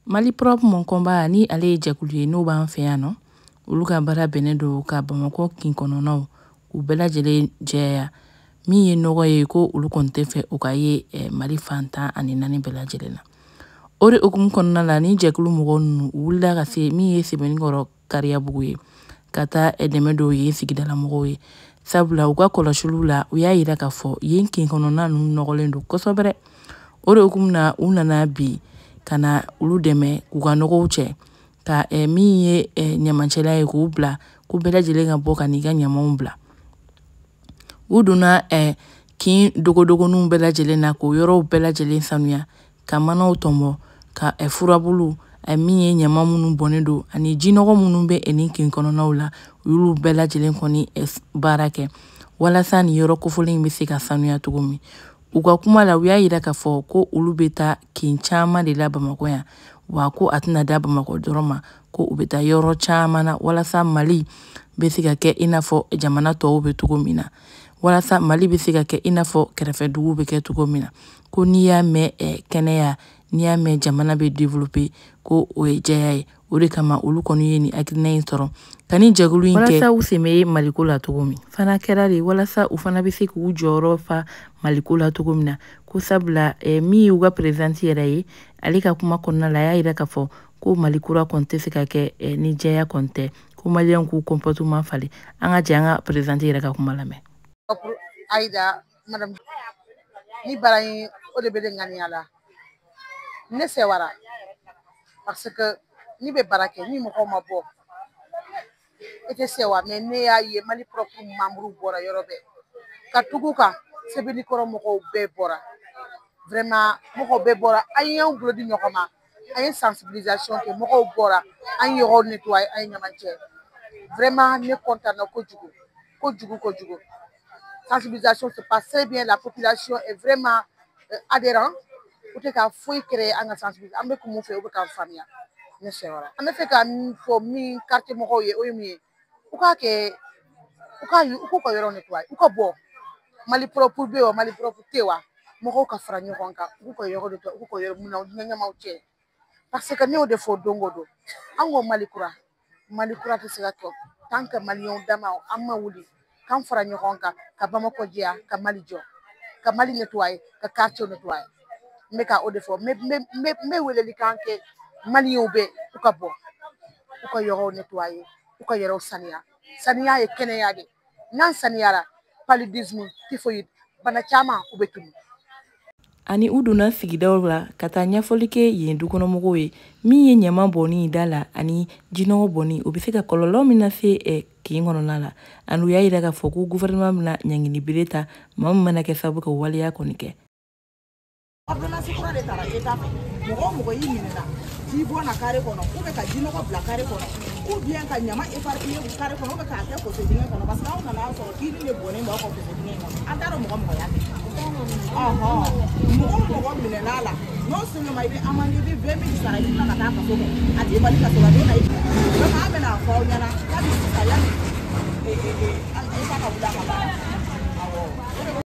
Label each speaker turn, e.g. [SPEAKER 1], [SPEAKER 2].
[SPEAKER 1] Mali Propre Mon Combat, ni ale ye jɛkulu ye n'o b'an fɛ yan nɔ, olu ka baara bɛnnen don ka Bamakɔ kin kɔnɔnaw k'u bɛɛ lajɛlen jɛya. Min ye nɔgɔ ye, ko olu kɔni tɛ fɛ o ka ye Mali fan 14 bɛɛ lajɛlen na. O de hukumu kɔnɔna la, ni jɛkulu mɔgɔ ninnu u wulila ka se min ye Sɛbɛnnikɔrɔ Kariyabugu ye, ka taa dɛmɛ dɔw ye sigidala mɔgɔw ye, sabula u ka kɔlɔsiliw la, u y'a yira k'a fɔ yen kin kɔnɔna ninnu nɔgɔlen don kosɛbɛ. O de hukumu na, u nana bi ka na olu dɛmɛ k'u ka nɔgɔw cɛ, ka min ye ɲamancɛla ye, k'u bila ko bɛɛ lajɛlen ka bɔ ka n'i ka ɲamaw bila. U donna kin dogodogoninw bɛɛ lajɛlen na k'o yɔrɔw bɛɛ lajɛlen sanuya, ka manaw tɔnbɔ, ka furabulu, min ye ɲama minnu bɔnnen don ani jinɔgɔ minnu bɛ nin kin kɔnɔnaw la, u y'olu bɛɛ lajɛlen kɔni baara kɛ walasa nin yɔrɔ kofɔlen in bɛ se ka sanuya cogo min. U ka kuma la, u y'a yira k'a fɔ ko olu bɛ taa kin caman de la Bamakɔ yan, wa ko a tɛna da Bamakɔ dɔrɔn ma, ko u bɛ taa yɔrɔ caman na walasa Mali bɛ se ka kɛ i n'a fɔ jamana tɔw bɛ cogo min na, walasa Mali bɛ se ka kɛ i n'a fɔ kɛrɛfɛ dugu bɛ kɛ cogo min na. Ko n'i y'a mɛn kɛnɛya, n'i y'a mɛn jamana bɛ développer, ko o ye jɛya ye. O de kama olu kɔni ye nin hakilina in sɔrɔ ka ni jɛkulu in kɛ, walasa u sen bɛ Maliko la cogo min fana kɛra de, walasa u fana bɛ se k'u jɔyɔrɔ fa Maliko la cogo min na. Ko sabula min y'u ka présidente yɛrɛ ye, ale ka kuma kɔnɔna la, a y'a yira k'a fɔ ko Mali kura kɔni tɛ se ka kɛ ni jɛya kɔni tɛ, ko maliyɛnw k'u comportement falen. An ka jɛ an ka présidente yɛrɛ ka kuma lamɛn.
[SPEAKER 2] Aïda, madame, ni baara in, o de bɛ ne ŋaniya la. Ne sɛwara parce que ni bɛ baara kɛ ni mɔgɔw ma bɔ, e tɛ sewa. Mais ne y'a ye Mali Propre membre bɔra yɔrɔ bɛɛ ka tugu kan. Sɛbɛnnikɔrɔ mɔgɔw bɛɛ bɔra, vraiment mɔgɔw bɛɛ bɔra. An y'an bolo di ɲɔgɔn ma, an ye sensibilisation kɛ, mɔgɔw bɔra, an ye yɔrɔw nettoyer, an ye ɲaman cɛ. Vraiment ne content na kojugu kojugu kojugu. Sensibilisation se passe très bien, la population est vraiment adhérent. U tɛ ka foyi créer an ka sensibilisation, an bɛ kun mun fɛ, u bɛ k'an faamuya. Ne sɛwara. An bɛ fɛ ka min fɔ min quartier mɔgɔw ye, o ye mun ye? U k'a kɛ, u k'u ka yɔrɔ nettoyer, u ka bɔ. Mali Propre bɛ yen wa, Mali Propre tɛ yen wa, mɔgɔw ka fara ɲɔgɔn kan, u k'u ka yɔrɔ nettoyer, u k'u ka yɔrɔ minɛnw ɲɛgɛnw cɛ, parce que ne y'o de fɔ don o don, an ko Mali kura, Mali kura tɛ se ka kɛ tant que maliyɛnw dama an ma wuli k'an fara ɲɔgɔn kan ka Bamakɔ jɛya, ka Mali jɔ, ka Mali nettoyer, ka quartier nettoyer. N bɛ ka o de fɔ. N bɛ welelikan kɛ maliyɛnw bɛɛ, u ka bɔ, u ka yɔrɔw nettoyer, u ka yɔrɔw saniya. Saniya ye kɛnɛya de. N'an saniyara, paludisme, typhoïde, bana caman u bɛ tunu.
[SPEAKER 1] Ani u donna sigidaw la ka taa ɲɛfɔli kɛ yen dukɔnɔmɔgɔw ye, min ye ɲama bɔnni da la ani jinɔgɔ bɔnni, o bɛ se ka kɔlɔlɔ min lase kin kɔnɔna la. Ani u y'a yira k'a fɔ ko gouvernement bɛna ɲangini bere ta maa min mana kɛ sababu ka waleya kɔni kɛ.
[SPEAKER 3] Ordonnance kura de taara État fɛ. Mɔgɔ o mɔgɔ y'i minɛna ji bɔn na carré kɔnɔ, ou bien ka jinɔgɔ bila carré kɔnɔ, ou bien ka ɲama éparpiller carré kɔnɔ, ou bien k'a kɛ fosse dingɛ kɔnɔ, parce que anw nana sɔrɔ kiri de bɔnnen b'aw ka fosse dingɛ in kɔnɔ, an t'a dɔn mɔgɔ mɔgɔ y'a kɛ. Ɔhɔn, mɔgɔ o mɔgɔ minɛna la, non seulement i bɛ amende, i bɛ 20 000 sara, i bɛ tila ka taa kaso kɛ, a t'i bali kaso la don na. I donc an bɛna fɔ aw ɲɛna kabi sisan, yanni État ka wuli a ka baara. Awɔ.